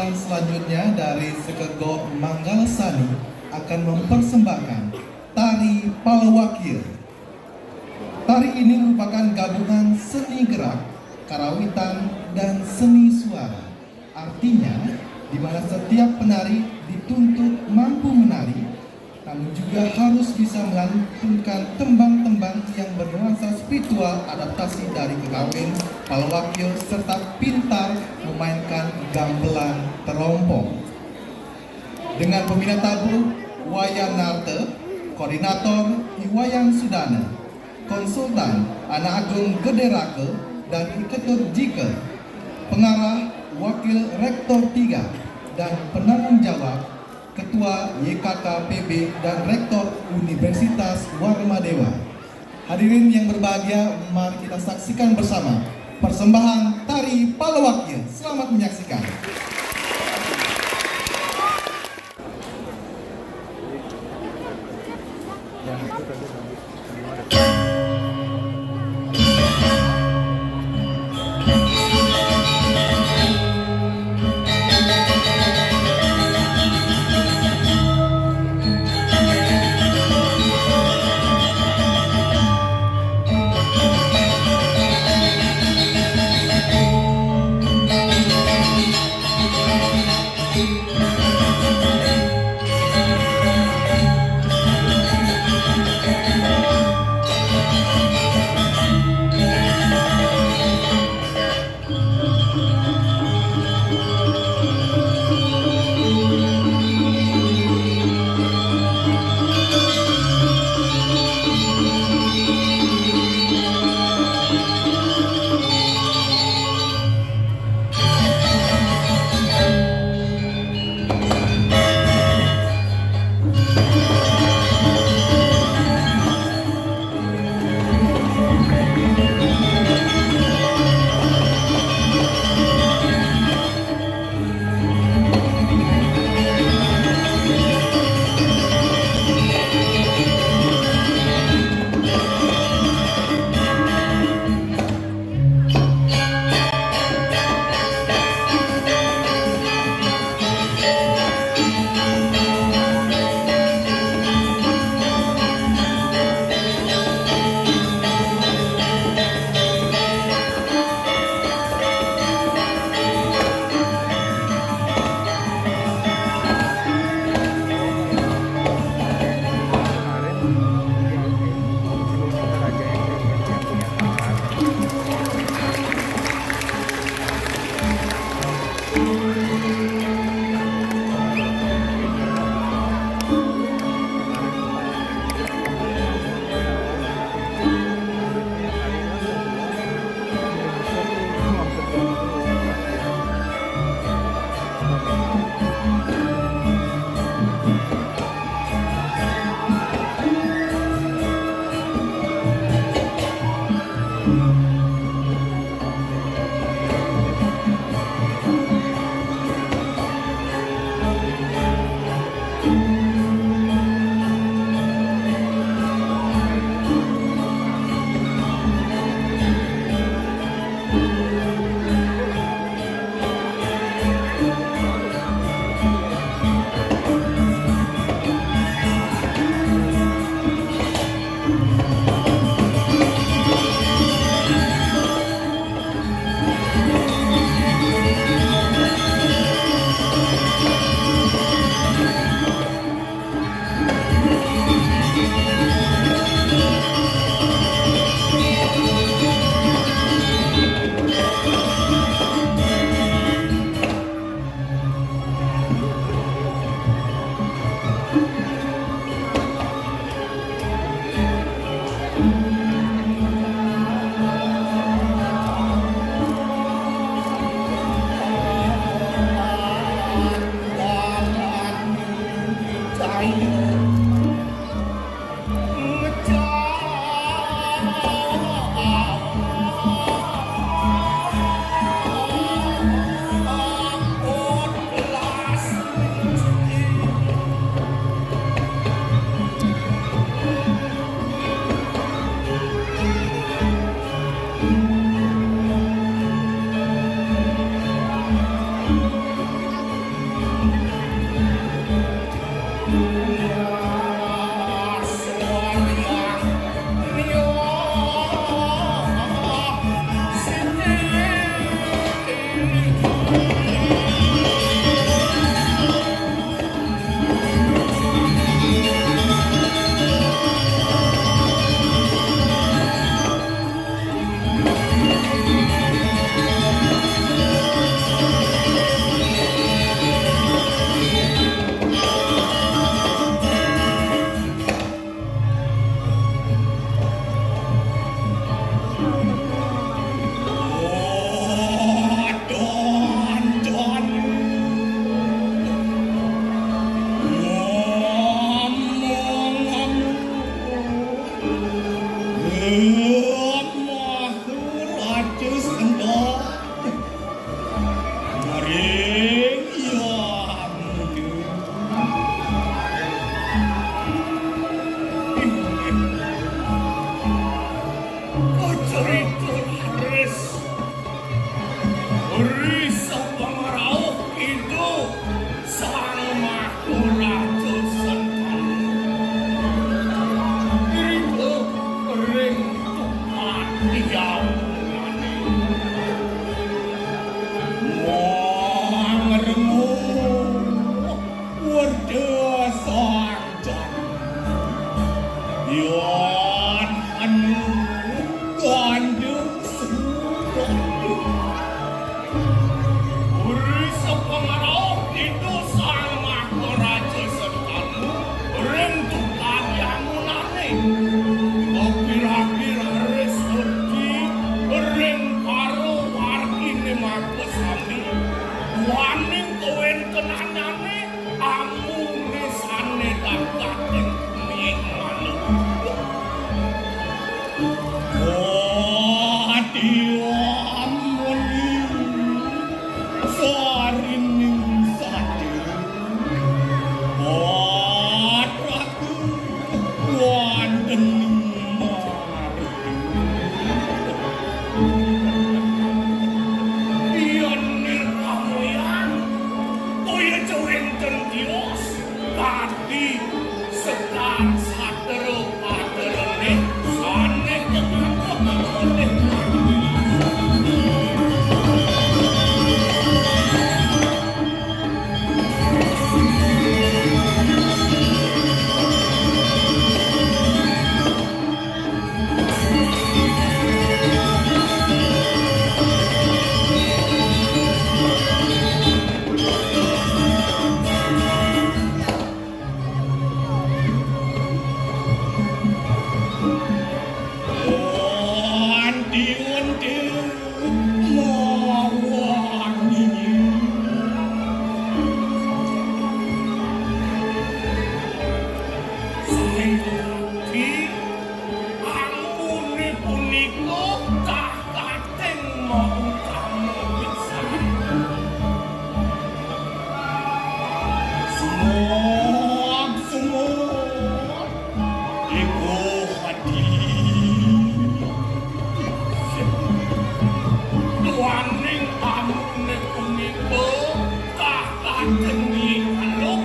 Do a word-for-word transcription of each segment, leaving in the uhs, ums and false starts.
Selanjutnya dari Sekegok Manggalasani akan mempersembahkan tari Palawakya. Tari ini merupakan gabungan seni gerak, karawitan, dan seni suara. Artinya, di mana setiap penari dituntut mampu menari, namun juga harus bisa melantunkan tembang-tembang yang bernuansa spiritual adaptasi dari kekawin, palawakya, serta pintar memainkan gamelan terompong. Dengan pembina tabuh Wayan Narte, koordinator Iwayan Sudana, konsultan Anak Agung Gede Rake dan Iketur Jike, pengarah Wakil Rektor tiga dan penanggung jawab Ketua Y K K P B dan Rektor Universitas Warmadewa. Hadirin yang berbahagia, mari kita saksikan bersama persembahan tari Palawakya. Selamat menyaksikan. Nandane amune sane dangkating miing manuk. Wadi amuni sarining sadya. Madraguna wonten ing margi. Yen niramoyan, kaya wenten tios, kadi sekar satera paterene, sane ketampa Wanti-wanti mawangi. Saiki amune punika kakating mautama pisan. Sumog, sumog. Iku hadi. Duaning amune punika, kah kajeng Nyi Aluk,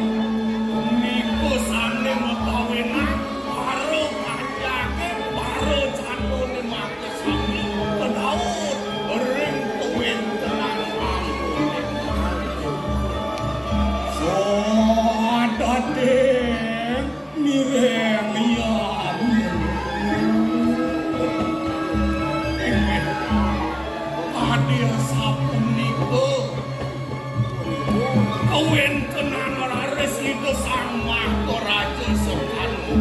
nika sane matawenan para kancane, para janane makasami, kedaut ring kawentenan amune. Sadating Nireng ya. Inggih. Adi asapunika kawentenan raris Ida Sang Maharaja Sengkanu.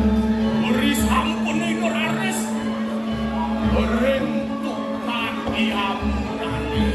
Meri sampun Ida raris. Ring tukang yamunane.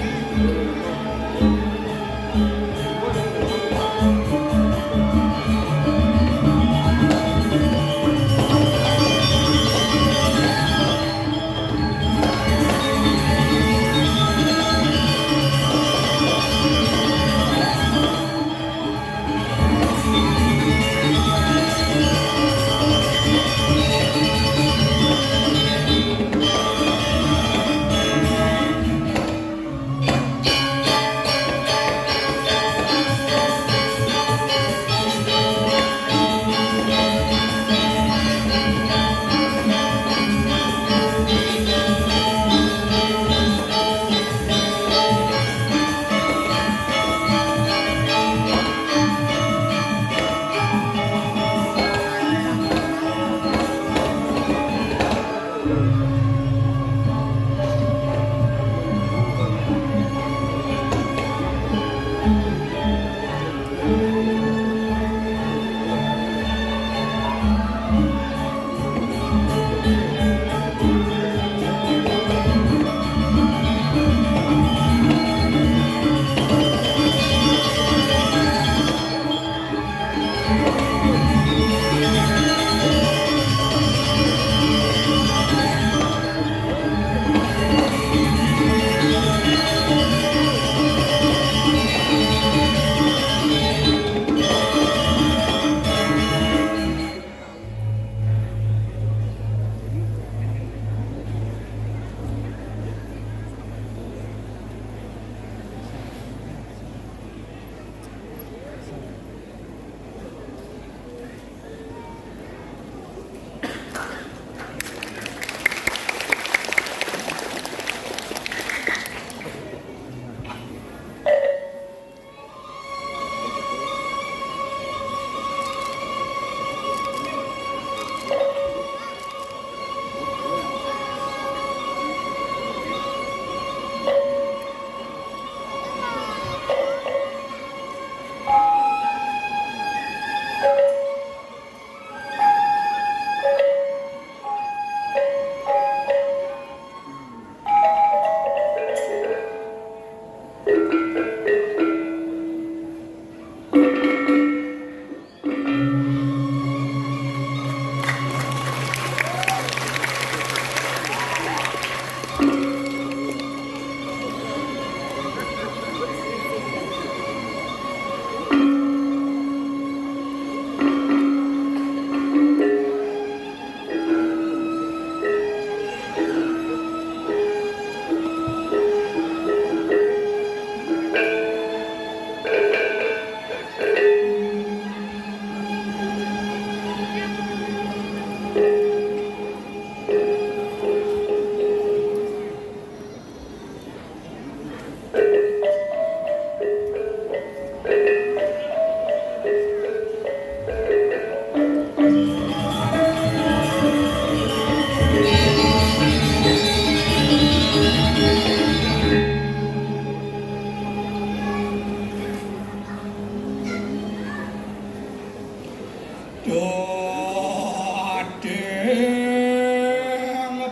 Dadeng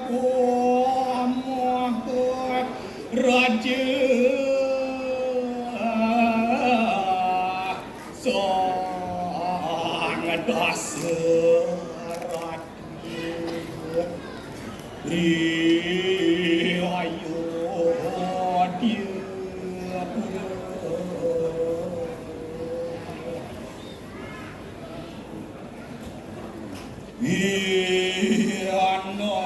pamah raja sang Dasarata ri Ayodya. Yana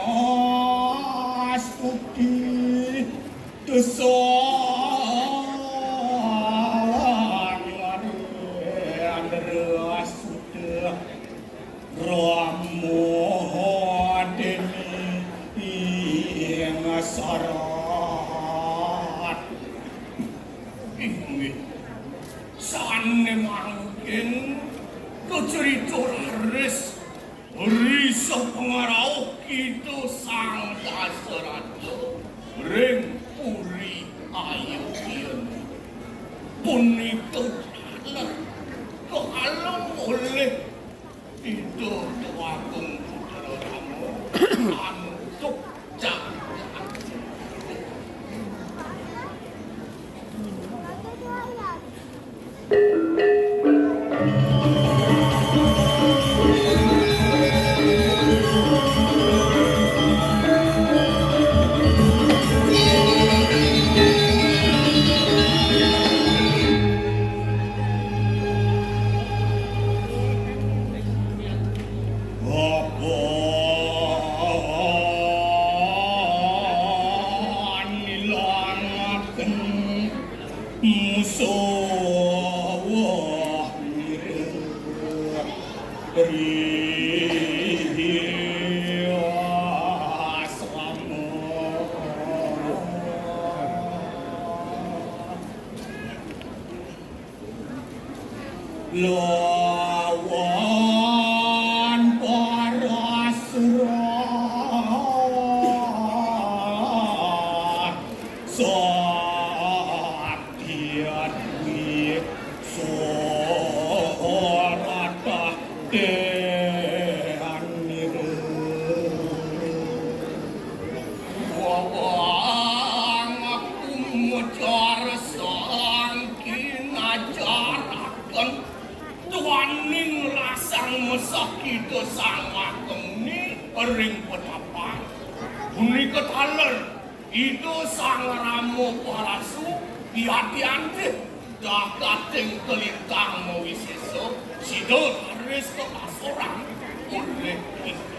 stuti tesang Andra Suda Rama Deni ing sarat. Inggih. Sané mangkin kacerita raris risa pangrauh Ida Sang Dasarata ring Puri Ayodya. Punika taler kalem olih Ida Déwagung Putra Rama antuk cahya. Panilangaken musuh ri asrama. Lawan parasura satya dwi sorata tenira. Wawang aku mujar sangkin ajaraken tuaning lasang mesakita sang wakemni ring petapang. Punika taler Ida Sang Rama Palasu yadiantih dakating kalintang mawisesa sida raris kakasorang olih Ida.